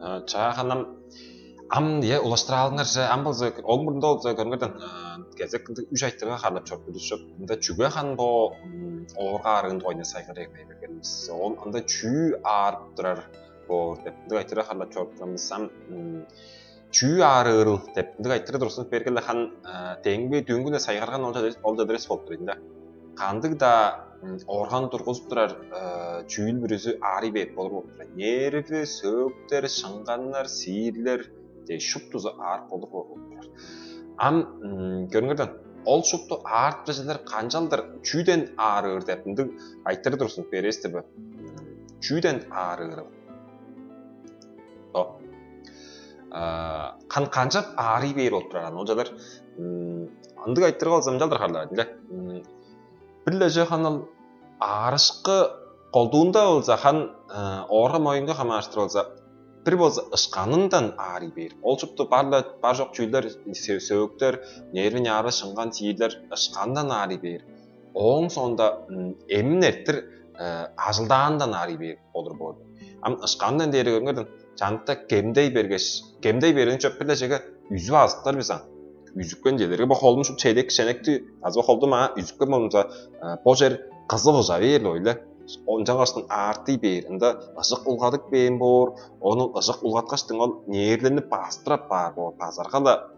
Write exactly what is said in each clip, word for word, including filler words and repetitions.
Чаа ханам ам я улаштыралыңар же ам болза ол мурунда болза көрүңөрден кезек кылдык үч айтырга харлап чордур чоп. Ында чүге хан бо оорга арыын койну сайгар эгмей бергенбиз. Ол анда чүү аарып турар боор деп ындыг айтырга харлап чордурамыз. Ам чүү аарыырыл деп ындыг айтыры турсун бергеле хан деңби дүңгүне сайгарган ол ол жадырес болуп тур да. Кандыг-даа орган тургузуп турар чүүл бүрүзү аарый бээп болур болуп турар. Нерви, сөөктер, шыңганнар, сиирлер дээш шуптузу аарып болур болуп турар. Ам көрүңерден ол шупту аарып бижелер канчалдыр чүүден аарыыр деп ындыг айтыры турсун берестир бе? Чүүден аарыырыл. О. Кан канчап аарый бээр болуп турар ол жадар. Ындыг айтырга болза ынчалдыр харлаар эле. Бир-ле же ханал аарышкы колдуунда болза хан оорга моюнга хамааштыр болза бир болза ышканындан аарый бээр. Ол чупту бар-ла бар жок чүүлдер сөөктөр, нерви, няры, шыңган, сиирлер ышкандан аарый бээр. Ооң соонда эмин эрттир ажылдаандан аарый бээр болур боор. Ам ышкандан дээри көрүңерден чаныкта кемдей бергеш, кемдей берген чөп бир-ле чеге үзүп азыптар бис ан. Үзүпкен чедерге бо холдум шуп чедек шенекти азы холдум аа үзүпкен болумза бо чер кызып ыжа бээр ойле. Ончангаш артый бээр ында ыжык улгадык бээн боор, ону ыжык улгаткаштың ол нээрленип баастырап баар боор базарга-ла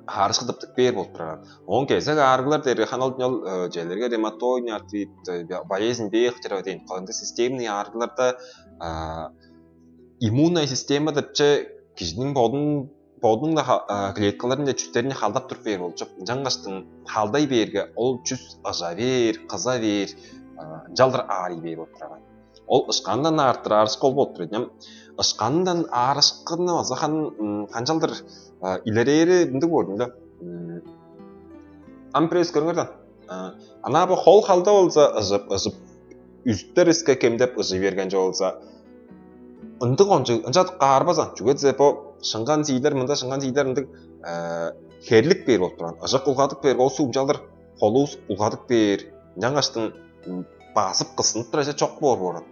аарышкы тыптып бээр болуп турар. Оон кезек аарыглар дээрге ханал ол челерге ревматоидный артрит, болезнь Бехтерева дейн кылынды системный аарыгларда иммунная система депче кижиниң бодун бодунуң клеткаларын чүстерин халдап туруп бээр болчук. Ынчангаштың халдай бээрге ол чүс ыжа бээр, кыза бээр, ынчалдыр аарый бээр болуп турар. Ол ышкандан аартыр аарышкы ол болуп турар. Ышкандан аарышкыны база хан канчалдыр илерээри мындыг болду да. Ам бирээс көрүңөр да. Ана бу хол халда болза ыжып ыжып үстер иске кемдеп ыжый берген чок болза ындыг ончуг ынча каарбазан. Чүге дизе бо шыңган сиилер мында шыңган сиилер ындыг херлик бээр болуп турган. Ыжык улгадык бээр ол суг ынчалдыр холувус улгадык бээр. Ынчангаштың базып кысынып турар чок боор боорун.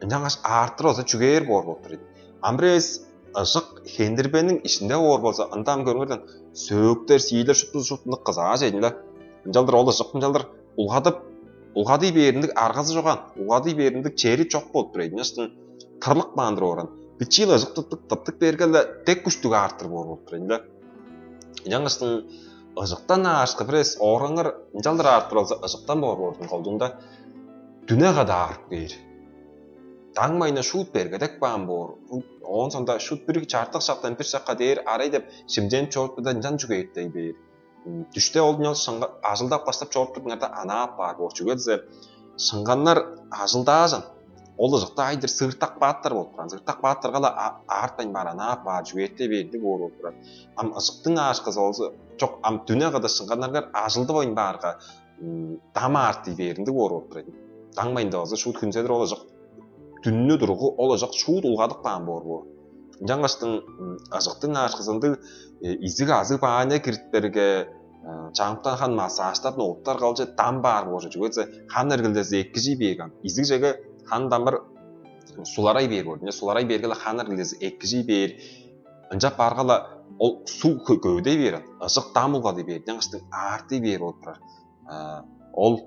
Ынчангаш аартыр болза чүгээр боор болуп тур ийин. Ам бир эвес ыжык хендирбениң ишинде боор болза, ында ам көрүңерден сөөктер, сиилер шупту шуптуну кызааш эдинде. Ынчалдыр ол ыжык мынчалдыр улгадып, улгадый бээриндиг аргазы чоган, улгадый бээриндиг чери чок болуп тур эдин. Ынчаштын тырлык баандыр ооран. Бичиил ыжык тыптык тыптык бергеле дег күштүг аартыр боор болуп тур эдинде. Ынчангыштың ыжыктан аарышкы бир эвес оораңар ынчалдыр аартыр болза, ыжыктан боор боордун колдуунда дүне када аарып кээр. Даң майына шуут бергедек баан боор. Оон сонда шуут бир чартык шактан бир шакка дээр арай деп шимченип чоруптарда ынчан чүгээртей бээр. Дүште ол дүйнө шыңга ажылдап каштап чоруп турдуңарда анаап баар боор. Чүге дизе шыңганнар ажылдаажан ол ыжыкта айдыр сыыртак бааттар болуп турган. Сыыртак бааттарга-ла аартпайн баар, анаап баар, чүгээртей бээрдиг боор болуп турар. Ам ыжыктың аарышкызы болза чок, ам дүне када шыңганнаргар ажылдыбайн баарга дам аартый бээриндиг боор болуп турар. Даң майында болза шуут хүнседир ол ыжык дүннү туругу ол ыжык шуут улгадып каан боор боор. Ынчангаштың ыжыктың аарышкызындыг изиг азыг бааны кириптерге чаңыптан хан массажтап ноуттар калчы дам баар боор чүге дизе хан эргилдези эккижий бээр кан. Изиг чеге хан дамыр суларай бээр боор. Суларай бээрге-ла хан эргилдези эккижий бээр. Ынчап баарга-ла ол суг көвүдей бээр, ыжык дам улгадый бээр, ынчангаштың аартый бээр болуп турар. Ол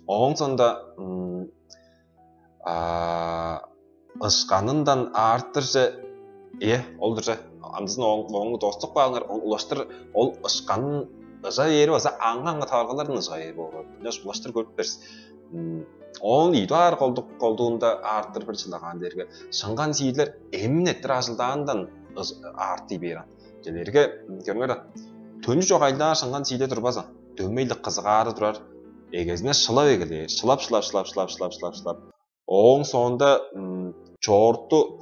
ооң соонда ышканындан аартырже, э, ол-дур же. Амдызын ооң достук баалыңар, улаштыр ол ышканын ыжа бээри база аңгы-аңгы таваргалардан ыжа бээр боор. Ынчаш улаштыр көрүп берс. Оон ийи дугаар колдук колдуунда аартыр бир чылагаан дээрге шыңган сиирлер эмин эттир ажылдаандан аартый бээр ан. Келерге көрүңөр да. Төнчү чок айлдаар шыңган сииле турбазан. Дөмейлик кызыгаары турар. Эгезине шылап эгелээр. Шылап шылап шылап шылап шылап шылап шылап. Ооң соонда чоорту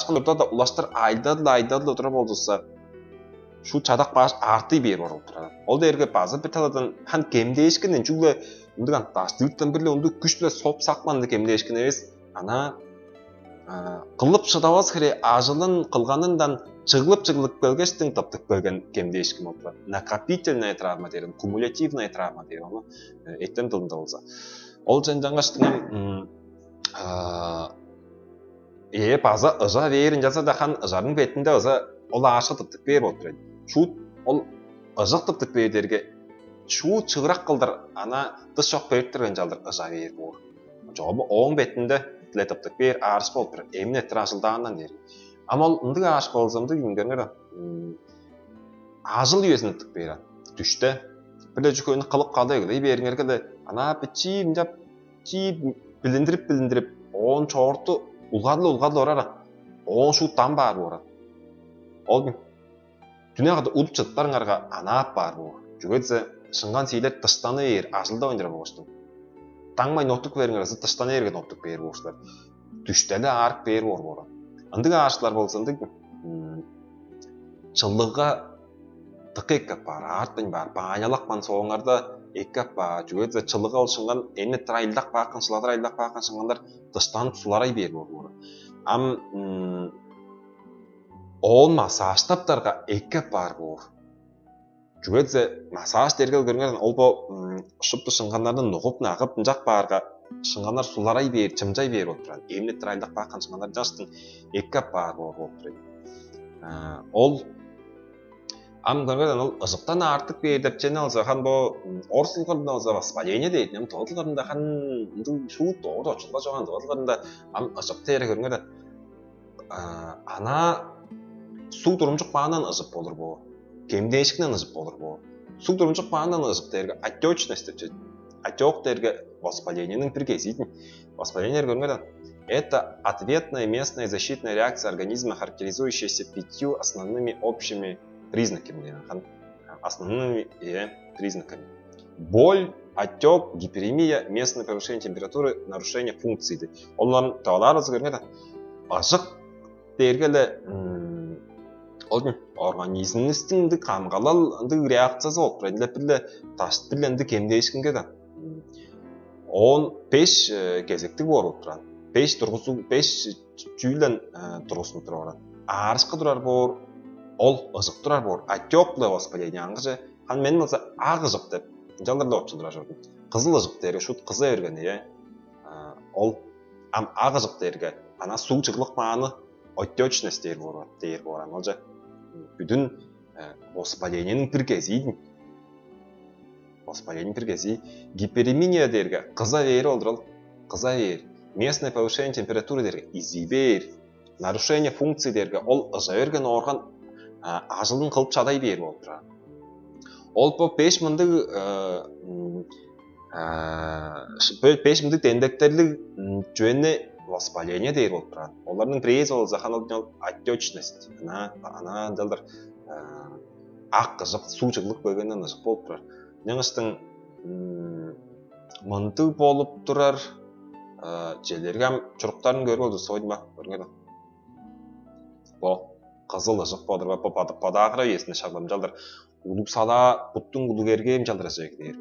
Улаштыр айдадыл айдадыл утура болзувусса, шуут чадак бааш аартый бээр боор болуп турар. Ол дээрге база бир таладан хан кемдээшкинден чүгле ындыг ан даштыыттан бир-ле ындыг күш-биле соп сакманды кемдээшкин эвес, ана кылып шыдавас хире ажылын кылганындан чыглып-чыглып келгештиң тыптып келген кемдээшкин болуп турар. Накопительная травма дээр, кумулятивная травма дээр ону эттен дылында болза. Ол чаңчаңгаштың ээ, база ыжа бээр, ынчалза-даа хан ыжарның бетинде база ол аарышкы тыптып бээр болуп турар. Шуут ол ыжык тыптып бээр дээрге, шуут чыгырак кылдыр ана дыш чок берип турган чалдыр ыжа бээр боор. Чогум ооң бетинде-ле тыптып бээр аарышкы болуп турар, эмин эрттир ажылдаандан дээрге. Ам ол ындыг аарышкы болза, ындыг, көрүңер даан, ажыл үезин тыптып бээр аан. Дүште бир-ле чүвени кылып кадай эгелей бээриңерге-ле, анаа бичии мынчап, бичии билиндирип-билиндирип, оон чоорту улгадыл-улгадыл орар аан. Оон шуут дам баар боор аан. Ол дүне када удуп чыдыптарыңарга анаап баар боор. Чүге дизе шыңган сиирлер дыштаны бээр, ажылдавайн турар болгаштың. Даңмайн оттуп кээриңер азы дыштаны бээрге оттуп кээр боор силер. Дүштели аарып кээр боор боор аан. Ындыг аарышкылар болза, ындыг чылыгга дыка эки апаар, аартпайн баар, баанялапкан сооңарда эки апаар. Чүге дизе чылыгга ол шыңган эмнеттир айылдак бааккан, шыладыр айылдак бааккан шыңганнар дыштанып суларай бээр боор боор. Ам оон массажтаптарга эки апаар боор. Чүге дизе массаж дээрге көрүңер даан, ол бо шупту шыңганнарны нугуп-нагып, ынчап баарга шыңганнар суларай бээр, чымчай бээр болуп турар. Эмнеттир айылдак бааккан шыңганнар ынчаштың эки апаар боор болуп турар. Ол ам көрүңер даан, ол ыжыктан аартып кээр деп чүвени алза, хан бо орус дылдарында алза воспаление дээр, ам тыва дылдарында хан ындыг шуут дорт очулга чоган, тыва дылдарында ам ыжык дээрге көрүңер даан, анаа суг турумчуп каандан ыжып болур боор, кемдээшкинден ыжып болур боор. Суг турумчуп каандан ыжып дээрге отечность деп чүве. Отёк дээрге воспалениениң бир кезии-дир. Воспаление көрүңер даан, это ответная местная защитная реакция организма, характеризующаяся пятью основными общими признаками. Основными признаками: боль, отёк, гиперемия, местное повышение температуры, нарушение функции. Олар тавалаар болза, көрүңер даан, ыжык дээрге-ле ол организмивистиң ындыг камгалал, ындыг реакциязы болуп турар. Ынчап бир-ле даш, бир-ле ындыг кемдээшкинге даан. Оон беш кезектиг боор болуп турар. Беш тургузу, беш чүүлден тургузунуп турар. Аарышкы турар боор, ол ыжык турар боор. Отёк-биле воспаление аңгыже. Хан мен болза ак ыжык деп ынчалдыр-ла очулдура чордум. Кызыл ыжык дээрге шуут кыза берген, ийе. Ол ам ак ыжык дээрге анаа суг чыглып кааны отечность дээр боор, дээр боор аан. Ол чүве бүдүн воспалениениң бир кезии-дир. Воспалениениң бир кезии. Гиперемия дээрге кыза бээр болур ол. Кыза бээр. Местное повышение температуры дээрге изий бээр. Нарушение функции дээрге ол ыжа берген орган ажылын кылып чадай бээр болуп турар. Ол бо беш мындыг беш мындыг демдектерлиг чүвени воспаление дээр болуп турар. Оларның бирээзи болза хан ол отечность. Анаа, анаа ынчалдыр ак ыжык, суг чыглып келгенден ыжык болуп турар. Ынчангаштың мындыг болуп турар. Чижээлээрге ам чуруктарын көрүп алды, соойдума көрүңер даан. Бо кызыл ыжык болур, бо подагра үезинде шагламчалдыр улуг салаа, буттуң улуг эргээм чалдыраже кээр.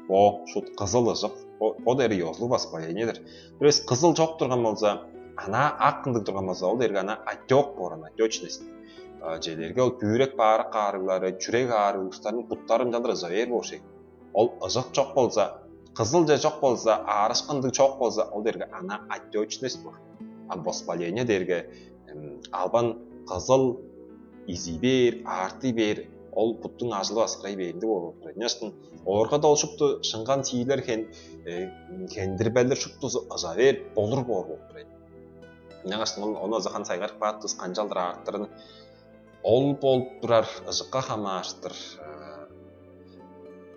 Бо шуут кызыл ыжык, бо дээрге ёзулуг воспаление-дир. Бир эвес кызыл чок турган болза, анаа ак ындыг турган болза, ол дээрге анаа отёк боор аан, отечность. Чижээлээрге ол бүүрек-баарак аарыглары, чүрек аарыглары, улустарның буттары ынчалдыр ыжа бээр боор шей. Ол ыжык чок болза, кызыл чүве чок болза, аарышкы ындыг чок болза, ол дээрге анаа отечность боор. А воспаление дээрге албан кызыл, изий бээр, аартый бээр, ол буттуң ажылы баскырай бээр ындыг болуп турар. Ынчангаштың оорга-даа ол шупту шыңган сиирлер, хендирбелер шуптузу ыжа бээр болур боор болуп турар. Ынчангаштың ону азы хан сайгарып каапкан канчалдыр аартырын ол болуп турар, ыжыкка хамаарыштыр.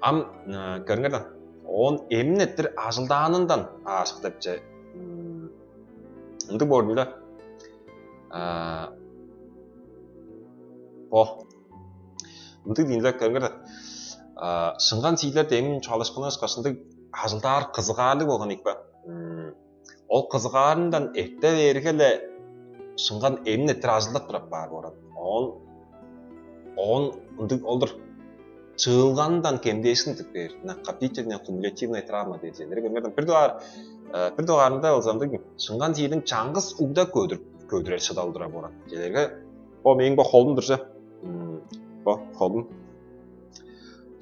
Ам көрүңер даан, оон эмин эрттир ажылдаанындан аарышкы деп чүве ындыг боор-дур ийин. Бо ындыг дийин-ле, көрүңер даан. Шыңган сиирлерде эмин чугаалашканы ышкаш ындыг ажылдаар кызыгаарлыг болган ийик бе? Ол кызыгаарындан эрте бээрге-ле шыңган эмин эрттир ажылдап турар апаар боор аан. Оон, оон ындыг ол-дур, чыылганындан кемдээшкин тып бээр. Накопительная кумулятивная травма дээр чүве. Көрүңер даан, бир дугаар, бир дугаарында болза ындыг, шыңган сиирниң чаңгыс угда көдүрүп, көдүрер шыдалы турар боор аан. Чижээлээрге, бо мээң бо холум-дур че. Бо холум.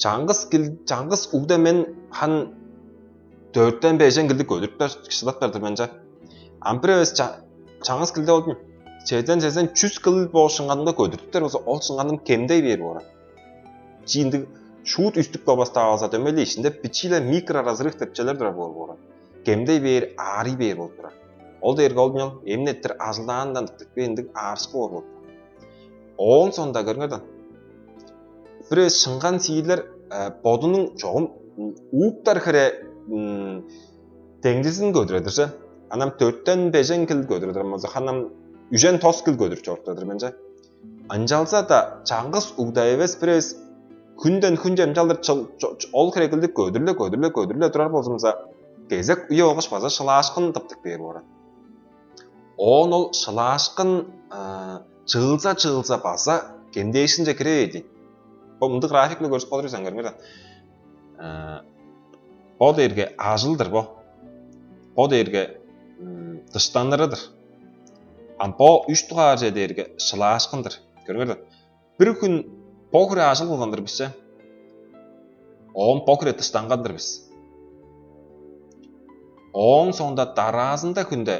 Чаңгыс кил, чаңгыс угда мен хан дөртен-бежен килди көдүрүп шыдап бер-дир мен че. Ам бир эвес чаңгыс килде болдун. Чеден сезен чүс кыл бо шыңганынга көдүртүптер болза, ол шыңганым кемдей бээр боор. Чи ындыг шуут үстүк болбастаа болза, дөмей-ле ишинде бичии-ле микроразрыв деп челер турар боор боор. Кемдей бээр, аарый бээр болуп турар. Ол дээрге ол дүйнө эмнеттир ажылдаандан тыптып бээр ындыг аарышкы боор болуп. Оон соонда көрүңер даан. Бир эвес шыңган сиирлер бодунуң чогум ууптар хире деңзизин көдүредир че. Анам төрттен бежен кил көдүрүп турар болза, ханам үжен тос кил көдүрүп чоруп турар мен че. Ынчалза-даа чаңгыс угда эвес бир эвес хүнден хүнче ынчалдыр ол херегилди көдүрле көдүрле көдүрле турар болзумза, кезек үе болгаш база шылаашкын тыптып бээр боор. Оон ол шылаашкын чыылза-чыылза база кемдээшинче кире бээр дейн. Бо мындыг график-биле көрүп болур бис аңгырыңар. Бо дээрге ажыл-дыр бо. Бо дээрге дыштаныры-дыр. А бо үш дугаарже дээрге шылаашкын-дыр. Көрүңер даан. Бир хүн бо хире ажыл кылган-дыр бис че. Оон бо хире дыштанган-дыр бис. Ооң соонда дараазында хүнде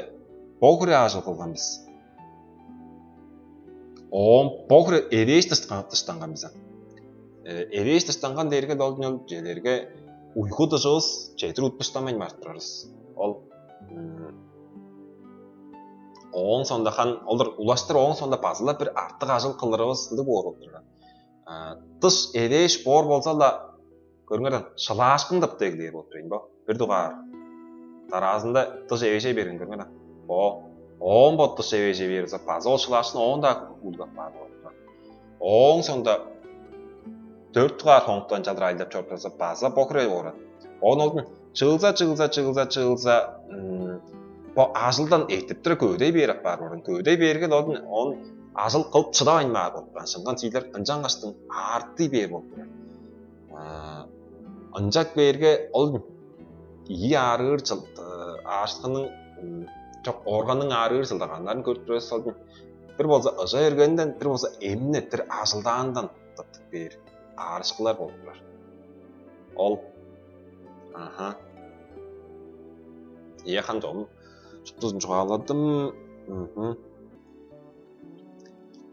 бо хире ажыл кылган бис. Оон бо хире эвээш дыштан-, дыштанган бис ам. Э, эвээш дыштанган дээрге ол динел желерге уйгу дыжывыс чедир утпуштамайн барып турарыс. Ол ооң соонда хан олар улаштыр ооң соонда базыла бир артык ажыл кылырывыс ындыг боор болуп турган. Дыш эвээш боор болза-ла, көрүңерден, шылаашкын тыптып эгелээр болуп турайын бо. Бир дугаар. Дараазында дыш эвээжей берген көрүңерден. Бо оон бо дыш эвээжей бээрзе, база ол шылаашкын оон-даа уулгап баар болуп турар. Ооң соонда дөрт дугаар хонуктан чалдыр айлап чоруп турарза, база бо хире оорат. Оон олдун чыылза, чыылза, чыылза, чыылза, бо ажылдан эртип тура көвүдей бээр апаар болган. Көвүдей бээрге, олдун он ажыл кылып шыдавайн баар болуп турган. Шынган сийлер ынчангаштың аартый бээр болуп турар. Ынчак бээрге ол ийи аарыыр чыл аарышкының чок органның аарыыр чылдагааннарын көрүп турар солдун. Бир болза ыжа бергенинден, бир болза эмне бир ажылдаандан тыптып бээр аарышкылар болуп турар. Ол аха. Ие хан чогум шуптузун чугааладым. Мгм.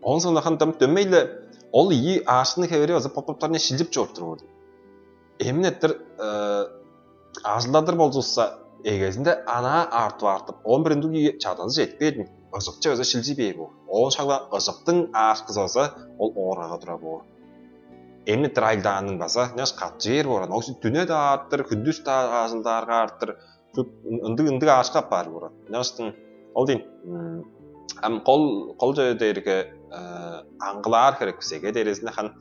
Оон соонда хан дөмей-ле ол ийи аарышкыны хевери база поп-поптарны шилчип чоруп туруп орду. Эмнеттир ажылдадыр болзувусса, эгезинде анаа аартып-аартып, он бир ындыг ийи чадазы четпээдин, ыжыкче база шилчий бээр боор. Оон шагда ыжыктың аарышкызы база ол ооргага турар боор. Эмнеттир айлдаанның база няш катчы бээр боор. Оон дүне-даа аартыр, хүндүс-даа ажылдаарга аартыр. Ындыг ындыг аарышкы апаар боор. Няштың ол дейн ам кол кол чөй дээрге аңгылаар херек бисеге дээрезинде хан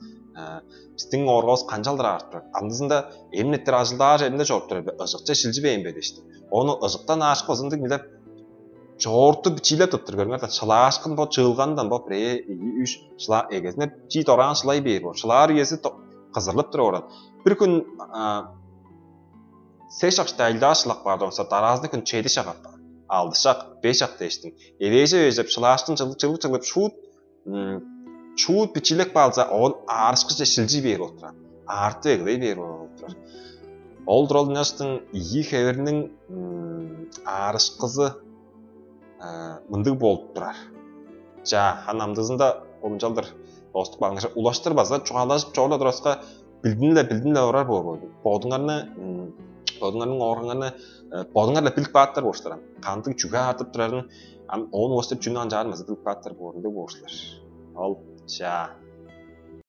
биздиң ооргавыс канчалдыр аарып турар. Амдызында эмнеттир ажылдаар эмне чоруп турар бе? Ыжыкче шилчи бээн бе дешти. Ону ыжыктан аарышкы ызындыг билеп чоорту бичиилеп туттур көрүңер да. Шылаашкын бо чыылгандан бо бирээ ийи үч шыла эгезине чий дораан шылай бээр боор. Шылаар үези кызырлып тура оран. Бир күн сеш акшта айлдаа шылак баар доңса, дараазында күн чеди шак аппаар. Алды шак, беш шак дээштиң. Эвээже эвежеп, шылаашкын чылып чылып чылып шуут шуут бичилек баалза, оон аарышкыже шилчий бээр болуп турар. Аартып эгелей бээр болуп турар. Ол турал ыняштың ийи хеверниң аарышкызы мындыг болуп турар. Ча, хан амдызында ол ынчалдыр достук бааңгыша улаштыр база чугаалажып чорла тураска, билдин-ле билдин-ле орар боор болду. Бодуңарны бодуңарның ооргаңарны бодуңар-ла билип кааттар болуштаран. Кандыг чүге артып турарын, ам оон улаштыр чүнү анчаарын база билип кааттар боорунда болуштар. Ол ча.